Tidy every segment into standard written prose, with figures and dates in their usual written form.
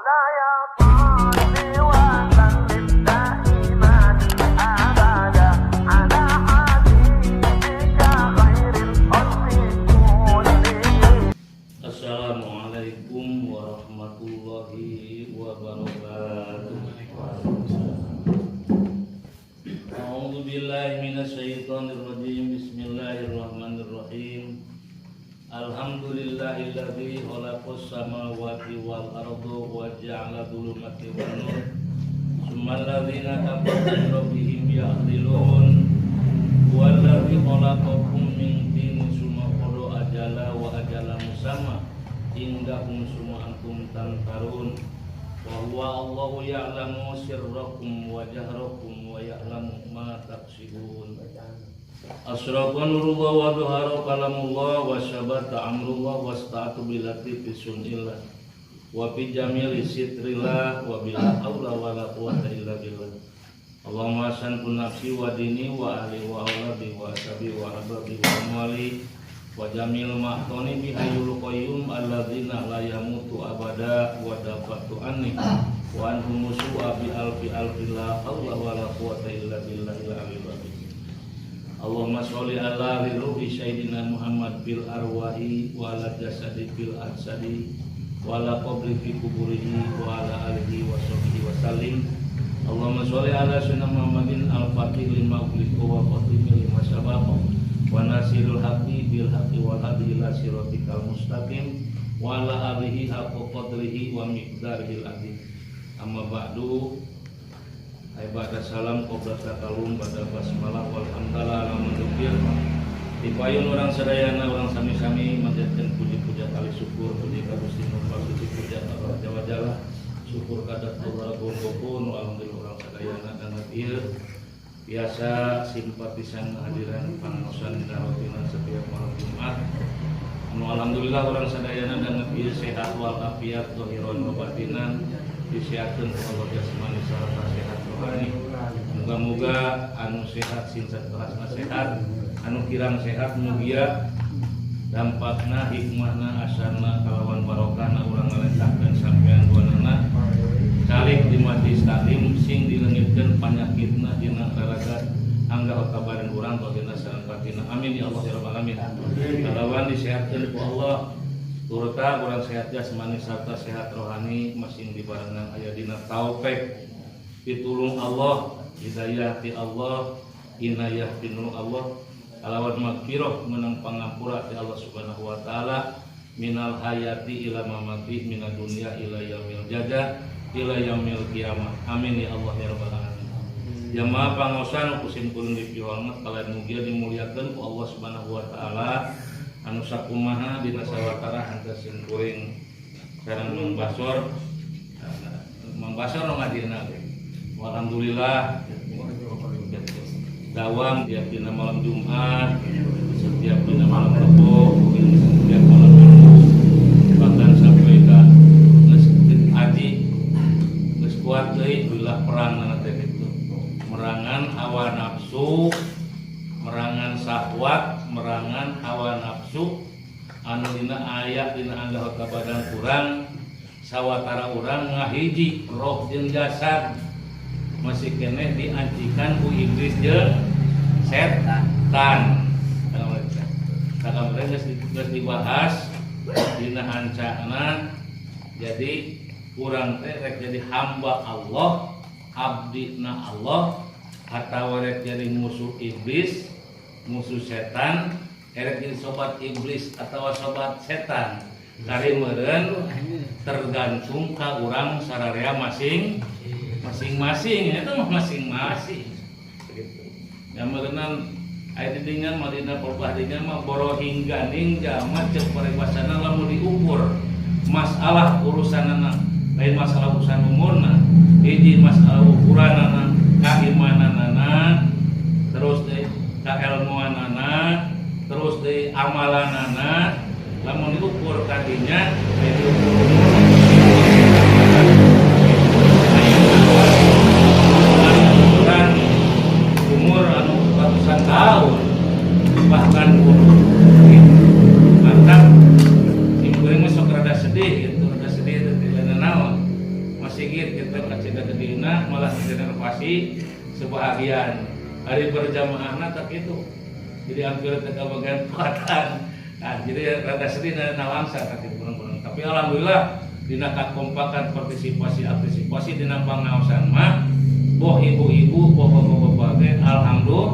مولاي صل وسلم دائما أبدا على حبيبك خير الخلق كلهم. Assalamualaikum warahmatullahi wabarakatuh. A'udzu billahi minasyaitonir rajim. Bismillahirrahmanirrahim. Alhamdulillahilladzi khalaqas samawati wal arda wa ja'ala dzulumati wan nur. Tsumma alladzina kafaru bi rabbihim ya'dilun. Walladzi khalaqakum min tinin summa qada ajala wa ajala musamma indakum summa antum tamtarun. Wa huwa Allahu ya'lamu sirrakum wa jahrakum wa ya'lamu ma taksibun. Asraqa nurullah wa dhuhara kalamullah wa syabata amrullah wa sta'atu bilati fi sunillah wa fi jamili sitrillah wa bila haula wa la quwata illa billah. Allahumma sanku nafsi wa dini wa ahli wa auladi wa asabi wa ahbabi wa amwali wa jamil ma'toni bihayyul qayyum alladzina la yamutu abada wa dafatu anni wa anhum su'a bi alfi alfi la haula wa la quwata illa billahil aliyyil azim. Allahumma sholli ala ruhi sayyidina Muhammad bil arwahi wa ala jasadi bil ajsadi wa ala qabri fi kuburihi wa ala alihi wa sahbihi wa sallim. Allahumma sholli ala sayyidina Muhammadin al-fatih lima ughliqa wa khatimi lima sabaqa wa nasirul haqqi bil haqqi wal hadi ila siratikal mustaqim wa ala alihi haqqa qadrihi wa miqdarihil azim. Amma ba'du. Ay ba'da salam qabla takalum ba'da basmalah wal hamdalah ala mendukir. Di payun urang sadayana urang sami-sami manjatkeun puji-puja kali syukur puji ka Gusti nu suci puja ka Raja Wajala syukur kadat Allah nu alhamdulillah urang sadayana danget ieu biasa simpatisan hadiran pangaosan dina rutinan setiap malam Jumat. Anu alhamdulillah urang sadayana danget ieu sehat wal afiat zahiran wa batinan, disehatkeun ku Allah jasmani sarta sehat rohani. Muga-muga anu sehat sing saterasna sehat, anu kirang sehat mugia dampakna hikmahna asarna kalawan barokahna urang ngalentahkeun sampean duanana calik di majlis taklim sing dileungitkeun panyakitna dina raraga angga kabaran urang bagena sareng batina. Amin ya Allah ya rabbal alamin. Kalawan disehatkeun ku Allah turta urang sehat jasmani sarta sehat rohani masing dibarengan aya dina taufik pitulung Allah, hidayah ti Allah, inayah pinulung Allah, kalawan magfirah menang pangampura ti Allah Subhanahu wa taala minal hayati ila mamati minad dunya ila yaumil jaza ila yaumil qiyamah. Amin ya Allah ya rabbal alamin. Jamaah pangaosan ku sim kuring dipiwarna kalian mugia dimuliakeun ku Allah Subhanahu wa taala anu sakumaha dina sawatara henteu sim kuring sareng Mang Basor. Mang Basor nu ngadina ge. Alhamdulillah dawam tiap dina malam Jumat, setiap dina malam Rebo, setiap malam Minggu, bahkan sampai ka geus aji geus kuat deui ulah perang na teh kitu. Merangan hawa nafsu, merangan syahwat, merangan hawa nafsu anu dina aya dina anggota badan kurang sawatara urang ngahiji roh jeung jasad masih keneh diancikan ku iblis jeung setan. Kamari geus dibahas dina hancana, jadi urang teh rek jadi hamba Allah, abdina Allah, atawa rek jadi musuh iblis, musuh setan, erek jadi sobat iblis atau sobat setan. Kari meureun tergantung ka urang sararea masing masing-masing, itu mah masing-masing gitu. Yang meureunnan aya di dinya mah dina perbah dinya mah borohing ganing jalma ceuk paribasana lamun diukur masalah urusanana lain masalah urusan umurna, hiji masalah ukuranana kaimananana, terus deui kailmuanana, terus deui amalanana. Lamun diukur kadinya lain diukur umur, ukuran umur anu ratusan tahun bahkan puluh gitu. Mantap, sim kuring mah sok rada sedih gitu, rada sedih teh lain naon. teh kacida gedina malah direnovasi sebahagian. Hari berjamaahna tak itu. Jadi hampir teh bagian kuatan. Nah, jadi rada sedih dan nalangsa tak itu kurang-kurang. Tapi alhamdulillah dina kakompakan partisipasi antisipasi dina pangaosan mah boh ibu-ibu, boh bapak-bapak ge alhamdulillah.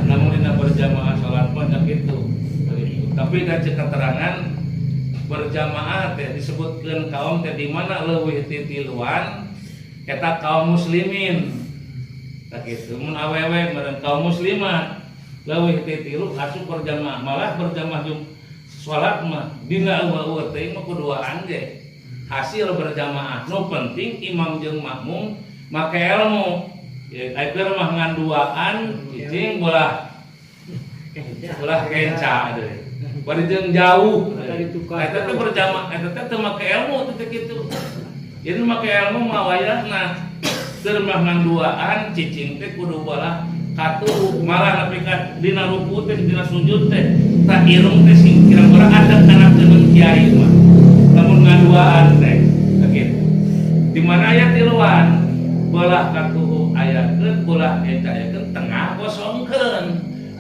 Namun dina berjamaah salat mah nya kitu. Tapi dan cek keterangan berjamaah teh disebutkeun kaum teh di mana leuwih ti tiluan eta kaum muslimin. Tak kitu mun awewe meureun kaum muslimat leuwih ti tilu asup berjamaah, malah berjamaah jeung salat mah dina eueuh teh mah kuduaan ge. Hasil berjamaah nu penting imam jeung makmum make ilmu. Ya, ayeuna mah ngan duaan cicing bolah ulah kenca deui. Bari jeung jauh. Eta teh berjamaah eta teh teu make ilmu teh kitu. Jadi make ilmu mah wayahna keur mah ngan duaan cicing teh kudu bolah katuhu malah nepi ka dina ruku teh dina sujud teh tak irung teh sing kira-kira ada kana keun kiai mah. Lamun ngaduaan teh kitu. Di mana aya tiluan bolah katuhu ayakeun bolah kenca ayakeun tengah kosongkeun.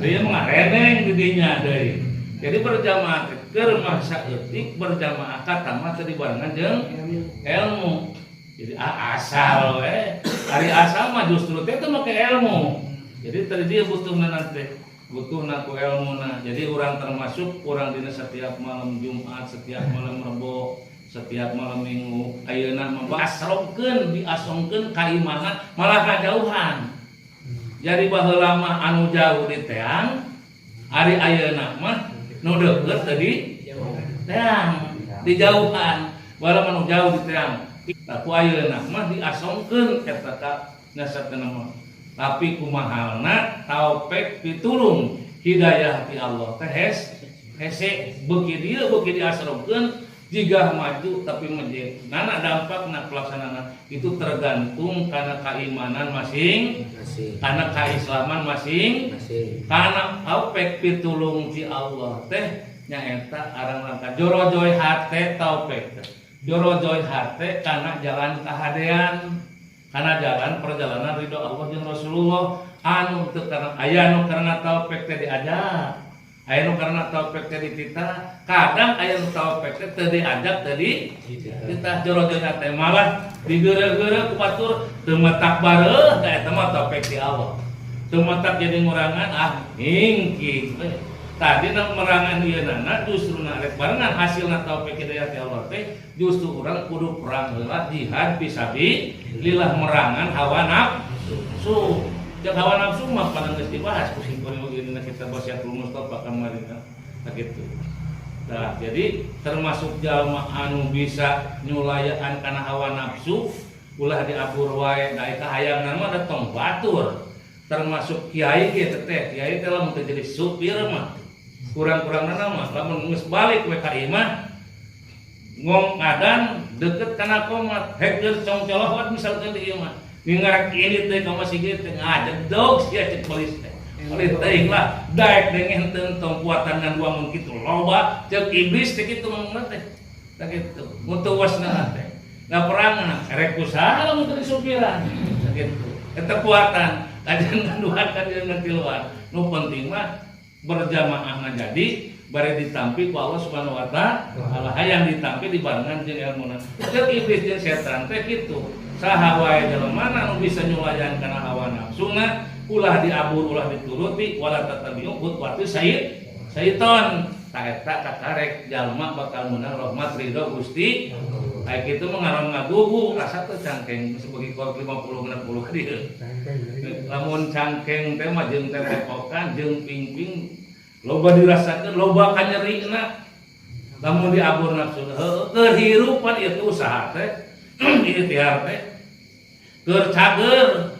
Dia mengareneng di dinya deui. Jadi berjamaah keur mah saeutik berjamaah kata mah teu dibarengan jeung ilmu. Jadi asal we. Ari asal mah justru teh teu make ilmu. Jadi tadi dia butuhna nanti butuhna ku ilmuna. Jadi orang termasuk orang dina setiap malam Jumat, setiap malam Rebo, setiap malam Minggu ayeuna mah asrobkeun diasongkeun kaimanan malah kajauhan. Jadi baheula mah anu jauh di teang, ari ayeuna mah nu deukeut tadi teang, dijauhan. Baheula mah nu jauh di teang. Ku ayeuna mah diasongkeun eta ka nyasatna mah. Tapi kumahalna taufik pitulung hidayah ti Allah teh hese beuki dieu beuki diasrobkeun jika maju tapi menjadi nana dampakna pelaksanaan itu tergantung karena keimanan masing masing karena keislaman masing masing karena taufik pitulung ti Allah teh nyaeta arang rangka jorojoy hate taufik teh jorojoy hate karena jalan kahadean karena jalan perjalanan ridho Allah jeung Rasulullah anu teu karena aya nu karena taufik teh diajak aya nu karena taufik teh dititah kadang aya nu taufik teh teu diajak teu dititah jorojoy hate malah digeureuh-geureuh ku batur teu matak bareuh da eta mah taufik ti Allah teu matak jadi ngurangan ah hingking we. Tadi nak merangan ieu nana justru na rek barengan hasilna taufik hidayah ti Allah teh justru urang kudu perang heula jihad fisabilillah merangan hawa nafsu. Jeung hawa nafsu mah padang geus dibahas ku sim kuring oge dina kitab Wasiatul Mustafa kamari nah kitu. Nah, jadi termasuk jalma anu bisa nyulayaan kana hawa nafsu ulah diabur wae da kahayangna mah da tong batur. Termasuk kiai ge teh kiai teh lamun teu jadi supir mah kurang-kurangna mah lamun geus balik we ka imah ngong adan deket kana komat hek geus congcolohot misalkan di imah ngarek ini teh ka masjid teh ngajedog sia cek polis teh polis teuing lah daek dengen teu tong kuatan ngan dua mun kitu loba cek iblis teh kitu ngomongna teh tah kitu mutuwasna teh nah perangan rek usaha lamun teu disupiran tah kitu eta kuatan kajian nganduan kajian ngatiluan nu penting mah berjamaah ngajadi bare ditampi ku Allah Subhanahu wa taala hayang ditampi dibarengan jeung ilmuna cek iblis jeung setan teh kitu saha wae jelema nu bisa nyulayan kana hawa nafsuna ulah diabur ulah dituruti wala tatabi'u khutuwati syaiton ta eta kakarek jalma bakal meunang rahmat ridho Gusti. Kayak kitu mah ngaran ngagugu rasa teh cangkeng sebagai kolot 50 60 ka dieu. Lamun cangkeng teh mah jeung tetepokan jeung pingping loba dirasakeun loba kanyerina. Lamun diabur nafsu heueuh keur hirupan ieu teh usaha teh ikhtiar teh keur cager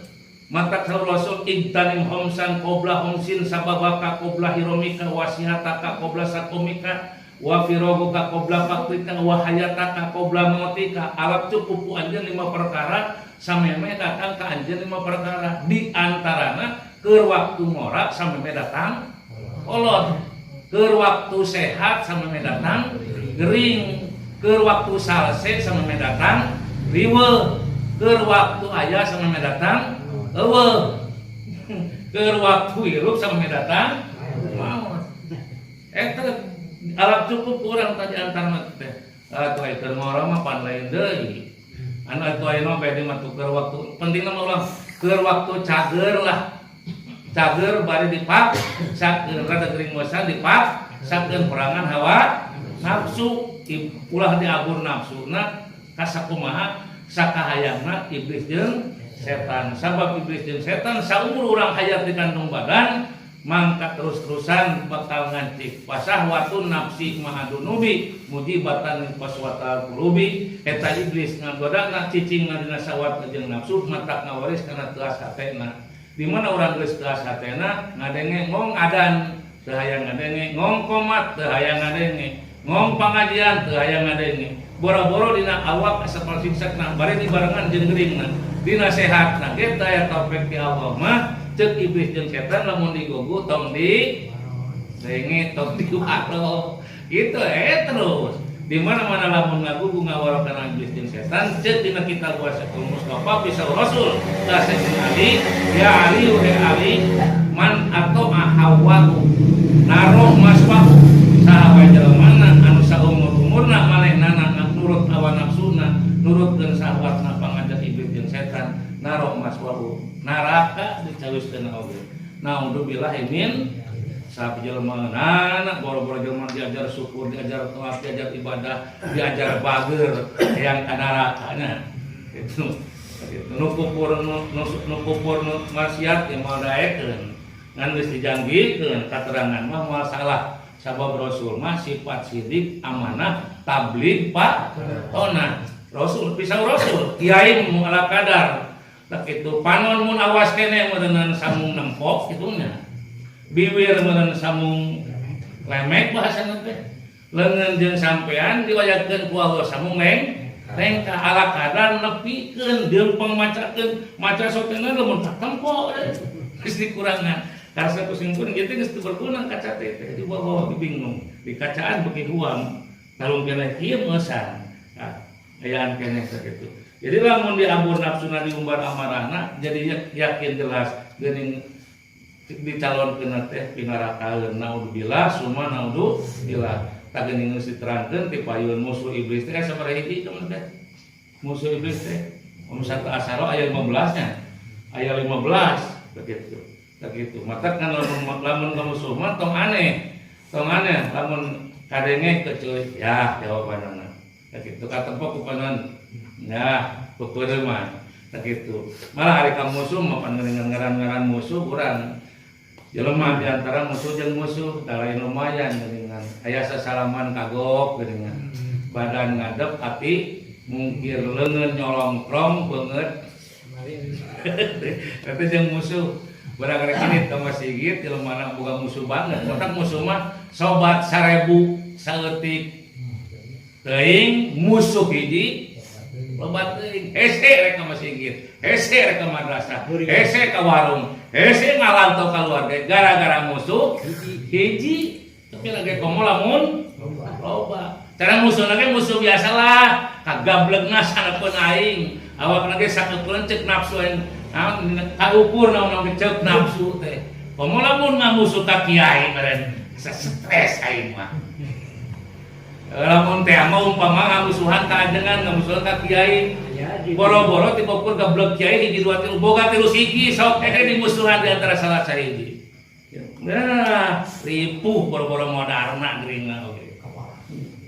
mata Rasul igtanim khomsan qobla khomsin sababaka qobla hiromika wasihataka qobla sakomika wa firoguka qobla faktika wa hayataka qobla mautika alap cukup ku anjeun 5 perkara sameme datang ka anjeun 5 perkara di antarana keur waktu ngora sameme datang kolot keur waktu sehat sameme datang gering keur waktu salse sameme datang riweuh. Keur waktu aya samemeh datang euweuh. Keur waktu hirup samemeh datang maot. Eta alat cukup kurang tadi antara teh. Atuh aya keur ngora mah pan lain deui. Anu atuh ayeuna bade mah tuh keur waktu pentingna mah ulah keur waktu cager lah. Cager bari dipaksakeun rada gering bosan dipaksakeun perangan hawa nafsu ulah diabur nafsuna kasakumaha sakahayangna iblis jeung setan. Sabab iblis jeung setan saumur urang hayat di kandung badan mangka terus-terusan bakal ngancik fasahwatun nafsi ma'adzunubi mujibatan qaswatal qulubi. Eta iblis ngagodana cicing dina sahwat jeung nafsu matak ngawaris kana teuas hatena. Di mana urang geus teuas hatena ngadenge ngong adan teu hayang ngadenge, ngong komat teu hayang ngadenge, ngong pangajian teu hayang ngadenge, boro-boro dina awak asa pasiksa bari dibarengan jeung geuringna dina sehatna ge teu aya taufik ti Allah mah. Ceuk iblis jeung setan lamun digugu tong di denge tong diwaro gitu terus di mana-mana lamun ngagugu ngawaro kana iblis jeung setan. Ceuk dina kitab Wasiatul Mustafa bisa Rasul ka Sayyidina Ali, ya Ali, he Ali, man atau ahawahu naroh maswahu, saha wae jelemana anu saumur-umurna manehnana nurut hawa nafsuna, nurutkeun sahwatna pangajak iblis jeung setan, naroh maswahu neraka dicawiskeun oge. Naudzubillah min saha jelema nana boro-boro jelema diajar syukur, diajar taat, diajar ibadah, diajar bager yang ka nerakana itu. Nu kupur nu kupur nu maksiat yang moal daekeun ngan geus dijanggikeun katerangan mah moal salah sabab Rasul mah sifat sidik, amanah, tabligh, pak tona Rasul pisau Rasul kiai mu ala kadar tak itu panon mun awas kene meureunnan samung nempok kitunya biwir meureun samung lemek bahasana teh leungeun jeung sampean diwayakeun ku Allah samung leng lengkah ala kadar nepikeun jeung macakeun maca sotena lamun katempo geus dikurangan karasa pusing pun gitu geus teu berguna kaca teh teh dibawa bingung di kacaan beuki huam talung keneh kieu meusan ayaan keneh sakitu. Jadi lamun diabur nafsuna diumbar amarahna jadi yakin jelas geuning dicalonkeun teh pinarakaeun. Naudzubillah summa naudzubillah. Tah geuning geus diterangkeun ti payun musuh iblis teh sabaraha hiji teman teh musuh iblis teh satu asaro aya 15 nya aya 15 begitu begitu. Mata kan lamun lamun ka musuh mah tong aneh, tong aneh lamun kadenge kecuy ya jawabanna begitu katempo ku panon ya kukureman begitu. Malah ari ka musuh mah pan ngaran-ngaran musuh urang jelema di antara musuh jeung musuh da lain lumayan geuningan aya sasalaman kagok geuningan badan ngadep hati mungkir leungeun nyolongkrong beungeut tapi jeung musuh barang rek ini tong masigit jelema boga musuh banget. Otak musuh mah sobat 1000 saeutik teuing, musuh hiji loba teuing. Hese rek ka masjid, hese rek ka madrasah, hese ka warung, hese ngalanto keluarga gara-gara musuh hiji. Tapi lagi komo lamun loba cara musuh lagi musuh biasalah kagablegna sanepun aing awak lagi sakeupeun ceuk nafsu aing naon kaukur naon ceuk nafsu teh. Komo lamun ngamusuh ka kiai meureun stres aing mah. Lamun teh mah umpama ngamusuhan ka ajengan, ngamusuhan ka kiai, boro-boro ti pokor gablek kiai hiji dua tilu boga tilu siki sok dimusuhan di antara salah sahiji. Nah, ripuh boro-boro modarna geuningan oge.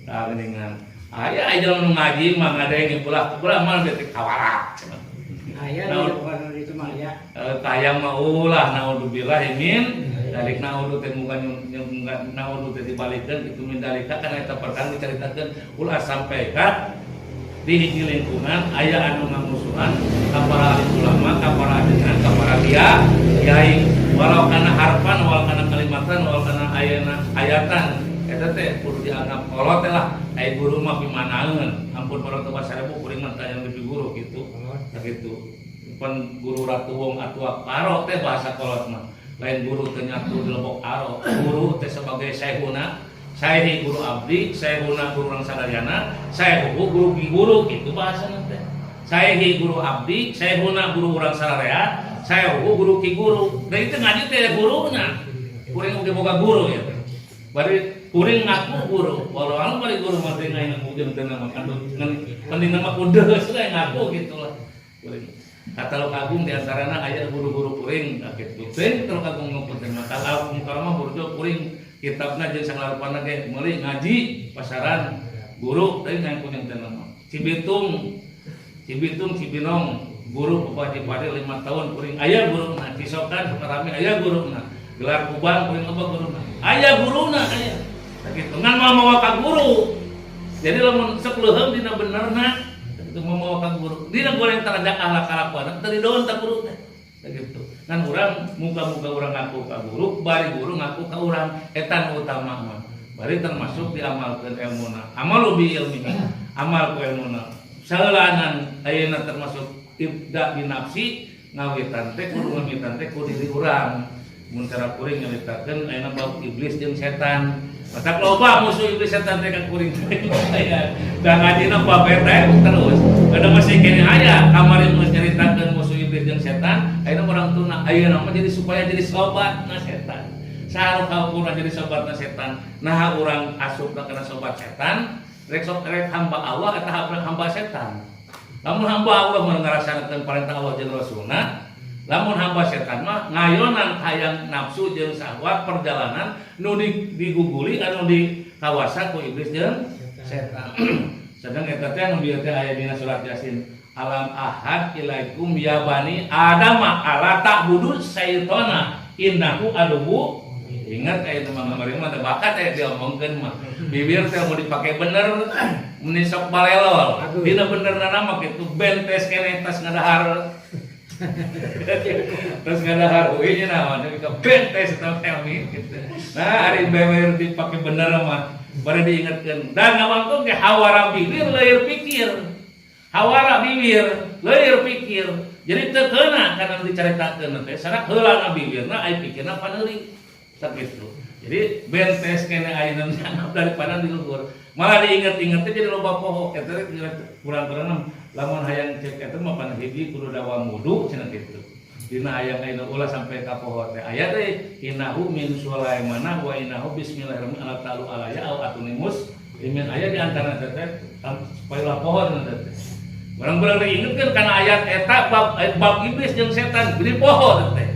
Tah geuningan. Aya aja lamun ngaji mah ngadenge ulah ulah mah teh kawarak. Aya di bukan itu mah aya. Kaya mah ulah naudzubillah min dalik naudzu teh muga naudzu teh dibalikeun kitu min dalika kana eta perkara dicaritakeun ulah sampai ka di hiji lingkungan aya anu ngamusuhan ka para alim ulama, ka para ajengan, ka para kiai, walau kana harfan, walau kana kalimatan, walau kana ayana ayatan eta teh kudu dianggap kolot teh lah. Ai guru mah pimanaeun ampun para tua 1000 kuring mah tanya lebih guru gitu sakitu pan guru ratu wong atua karo teh bahasa kolot mah lain guru teh nyatu di lebok aro guru teh sebagai syekhuna saya guru abdi, saya guna guru orang sadayana, saya guru guru guru gitu bahasa teh. Saehi guru abdi, saehuna guru urang sararea, saehu guru ki guru. Da itu ngaji teh guruna. Kuring oge boga guru ya. Bari kuring ngaku guru. Walau alam bari guru mah teh ngaku jeung teu nama anu penting nama kudeus we ngaku gitu lah. Kuring. Kata Teluk Agung di antarana aya guru-guru kuring kitu. Teuing Teluk Agung ngumpul teh mah Al Mukarramah burjo kuring kitabna jeung sanglarupana ge meuli ngaji pasaran guru teuing ngaku jeung teu nama. Cibitung Cibitung Cibinong guru Bapak Haji Fadil 5 tahun kuring aya guruna. Cisokan Sukarame aya guruna. Gelar Kubang kuring loba guruna. Aya guruna aya. Sakitu ngan moal mawa ka guru. Jadi lamun sok leuheung dina benerna itu mau mawa ka guru. Dina goreng tarajak akhlak kalakuan teu didoon ta guru teh. Sakitu. Ngan urang muga-muga urang ngaku ka guru, bari guru ngaku ka urang eta nu utama mah. Bari termasuk diamalkeun ilmuna. Amalu bi ilmihi, amal ku ilmuna. Saheulaanan ayeuna termasuk ibda bi nafsi ngawitan teh kudu ngawitan teh ku diri urang. Mun cara kuring nyaritakeun ayeuna bab iblis jeung setan. Matak loba musuh iblis setan teh ka kuring teh. Aya. Da ngajina bab eta terus. Ada masih kene aya kamari geus nyaritakeun musuh iblis jeung setan, ayeuna urang tuna ayeuna mah jadi supaya jadi sobat na setan. Saha ka urang jadi sobat na setan? Nah urang asupna kana sobat setan, rek sok rek hamba Allah atau hamba setan. Lamun hamba Allah mah ngarasanakeun perintah Allah jeung Rasulna, lamun hamba setan mah ngayonan hayang nafsu jeung syahwat perjalanan nu diguguli anu dikawasa ku iblis jeung setan. Sedang eta teh anu bieu teh aya dina surat Yasin. Alam ahad ilaikum ya bani adama ala ta'budu syaitona innahu aduwu. Ingat aya mah kamari mah ada bakat aya diomongkeun mah. Bibir teh mau dipake bener meni sok balelol. Dina benerna mah kitu bentes keneh tas ngadahar. Terus ngadahar euy nya naon tapi ka bentes eta helmi gitu. Nah ari bibir dipake bener mah bari diingetkeun. Dan ngawangkong ge hawara bibir leuir pikir. Hawara bibir leuir pikir. Jadi teu keuna kana dicaritakeun teh sarak heula bibirna ai pikirna paneuli. Sakitu. Jadi bentes kene ayeuna dianggap daripada di luhur. Malah diinget-inget teh jadi loba poho. Eta teh kurang-kurang lamun hayang cek eta mah pan hiji kudu dawam wudu cenah kitu. Dina hayang ayeuna ulah sampai ka poho teh. Aya teh innahu min sulaimana wa innahu bismillahirrahmanirrahim ala ta'alu alaya au atuni muslimin aya di antara teh supaya ulah poho cenah teh. Urang-urang diingetkeun kana ayat eta bab iblis jeung setan beli poho teh.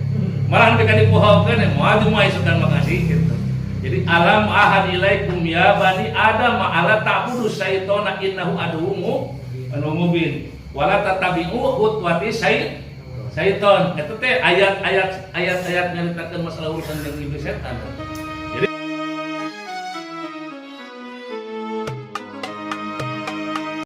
Malah mereka dipohokeun moal cuma isukan makasih gitu. Jadi alam ahad ilaikum ya bani adam ala ta'budu syaitona innahu aduwwum anu mubin wala tatabi'u khutwati syaiton. Eta teh ayat-ayat ayat-ayat nyaritakeun masalah urusan jeung iblis setan.